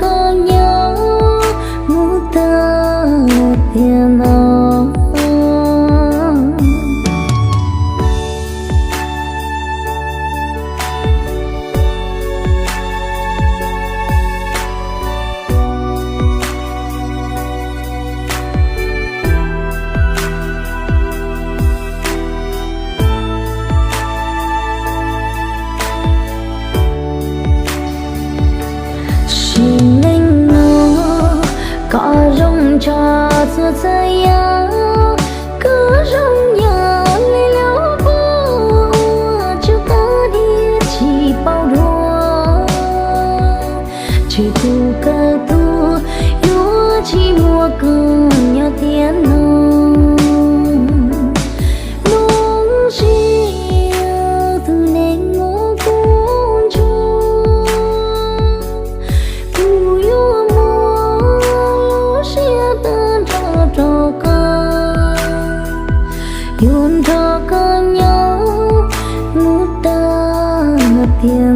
Koj nyob mus tag tiam no. Sim neej no koj zoo nrog txhua txhia yam, koj zoo yam li lub pob uas tsuj qab diav tsis paub dua. Tseg kuv kawg tuag yuav tsis muaj koj nyob tiam no. Lub siab tus neeg muab kuv ntsuag, kuv yuav muab lub siab tag nrho rau koj, yuav nrog koj nyob mus tag tiam